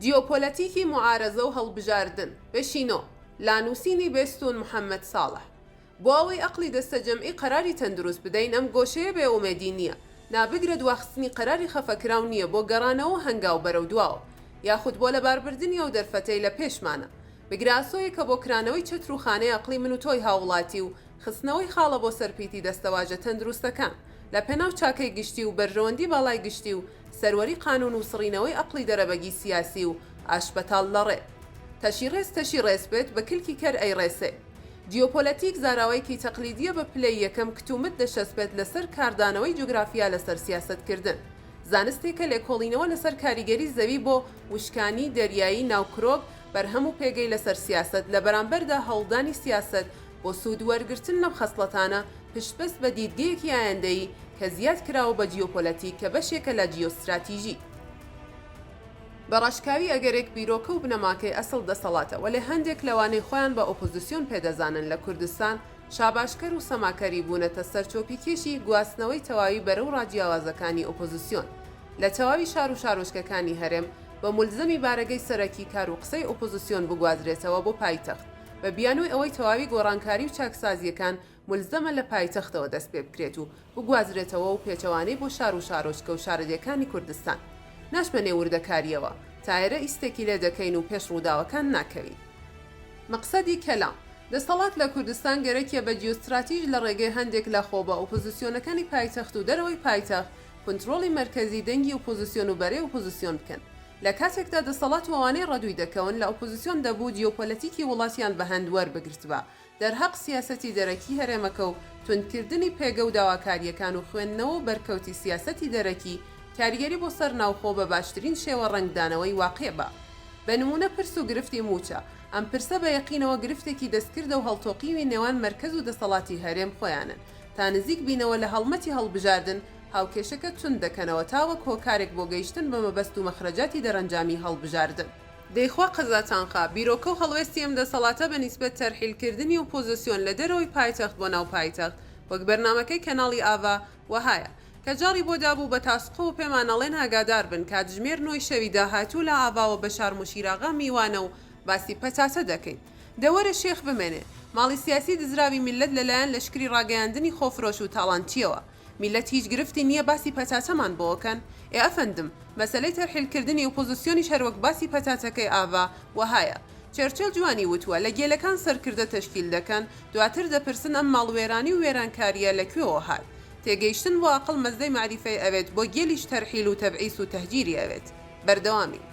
جیۆپۆلەتیکی موعارەزە و هەڵبژاردن، بەشی نۆ، لا نووسینی بێستوون محەمەد ساڵح. بۆ ئەوەی ئەقڵی دەستەجەمعی قەراری تەندروست بدەین ئەم گۆشەیە بێ ئومێدی نییە، نا بگرە دواخستنی قەراری خەفەکراو نییە بۆ گەڕانەوە و هەنگاو بەرەو دواوە، یاخود بۆ لەباربردنی ئەو دەرفەتەی لە پێشمانە. بگرە ئاسۆیەکە بۆ کرانەوەی چەتر و خانەی ئەقڵی من و تۆی هاووڵاتی و خستنەوەی خاڵە بۆ سەر پیتی دەستەواژە تەندروستەکان لە پێناو چاکەی گشتی و بەرژەوەندی باڵای گشتی و سەروەری قانوون و سڕینەوەی ئەقڵی دەرەبەگی سیاسی و ئاشبەتاڵ لە ڕێ. تەشی ڕێز تەشی ڕێز بێت بە کلکی کەر ئەیڕێسێ. جیۆپۆلەتیک زاراوەیەکی تەقلیدییە بە پلەی یەکەم کتومت دەشەسپێت لەسەر کاردانەوەی جوگرافیا لەسەر سیاسەتکردن. زانستێکە لێکۆڵینەوە لەسەر کاریگەری زەوی بۆ وشکانی، دەریایی، ناو کرۆک، بەرهەم و پێگەی لەسەر سیاسەت، لە بەرامبەردا هەوڵدانی سیاسەت بۆ سوود وەرگرتن لەم خەسڵەتانە پشتبەست بە دیدگەیەکی ئایندەیی کە زیاد کراوە بە جیۆپۆلەتیک کە بەشێکە لە جیۆستراتیژی. بە ڕاشکاوی ئەگەرێک بیرۆکە و بنەماکەی ئەسڵ دەسەڵاتە وەلێ هەندێک لەوانەی خۆیان بە ئۆپۆزسیۆن پێدەزانن لە کوردستان شاباشکەر و سەماکەری بوونەتە سەرچۆپیکێشی گواستنەوەی تەواوی بەرە و ڕاجیاوازەکانی ئۆپۆزسیۆن لە تەواوی شار و شارۆچکەکانی هەرێم بە مولزەمی بارەگەی سەرەکی کار و قسەی ئۆپۆزسیۆن بگوازرێتەوە بۆ پایتەخت بە بیانووی ئەوەی تەواوی گۆڕانکاری و چاکسازییەکان مولزەمە لە پایتەختەوە دەست پێ بکرێت و بگوازرێتەوە و پێچەوانەی بۆ شار و شارۆچکە و شارەدێکانی کوردستان. ناچمە نێو وردەکارییەوە، تا ئێرە ئیستێکی لێ دەکەین و پێش ڕووداوەکان ناکەوین. مەقسەدی کەلام، دەسەڵات لە کوردستان گەرەکیە بە جیۆستراتیژ لە ڕێگەی هەندێک لە خۆ بە ئۆپۆزسیۆنەکانی پایتەخت و دەرەوەی پایتەخت کونترۆڵی مەرکەزی دەنگی ئۆپۆزسیۆن و بەرەی ئۆپۆزسیۆن بکەن. لە کاتێکدا دەسەڵات و ئەوانەی ڕەدووی دەکەون لە ئۆپۆزسیۆن دەبوو جیۆپۆلەتیکی وڵاتیان بە هەند وەربگرتبا دەرهەق سیاسەتی دەرەکی هەرێمەکە و توندکردنی پێگە و داواکارییەکان و خوێندنەوە و بەرکەوتی سیاسەتی دەرەکی کاریگەری بۆ سەر ناوخۆ بە باشترین شێوە ڕەنگدانەوەی واقیع بە بە نموونە پرس و گرفتی مووچە ئەم پرسە بە یەقینەوە گرفتێکی دەستکردە و هەڵتۆقیوی نێوان مەرکەز و دەسەڵاتی هەرێم خۆیانن تا نزیک بینەوە لە هەڵمەتی هەڵبژاردن هاوکێشەکە توند دەکەنەوە تا وەک هۆکارێک بۆ گەیشتن بە مەبەست و مەخرەجاتی دەرەنجامی هەڵبژاردن. دەی خوا قەزاتان خا، بیرۆکە و هەڵوێستی ئەم دەسەڵاتە بە نیسبەت تەرحیل کردنی ئۆپۆزسیۆن لە دەرەوەی پایتەخت بۆ ناو پایتەخت وەک بەرنامەکەی کەناڵی ئاڤا وەهایە کە جاڕی بۆ دابوو بە تاسقەوە پێمان ئەڵێن ئاگادار بن کاتژمێر نۆی شەوی داهاتوو لە ئاڤاوە بەشار موشیراغا میوانە و باسی پەتاتە دەکەین. دە وەرە شێخ بمێنێ. ماڵی سیاسی دزراوی میللەت لە لایەن لەشکری ڕاگەیاندنی خۆفرۆش و تاڵانچیەوە. میللەت هیچ گرفتی نیە باسی پەتاتەمان بۆ ئەکەن؟ ئێ ئەفەندم، مەسەلەی تەرحیل کردنی ئۆپۆزسیۆنیش هەروەک باسی پەتاتەکەی ئاڤا وەهایە. چێرچێل جوانی وتوە، لە گێلەکان سەرکردە تەشکیل دەکەن، دواتر دەپرسن ئەم ماڵوێرانی و وێرانکاریە لە کوێوە هات؟ تێگەیشتن بۆ ئەقڵ مەزدەی مەعریفەی ئەوێت، بۆ گێلیش تەرحیل و تەبعیس و تەهجیری ئەوێت. بەردەوامین.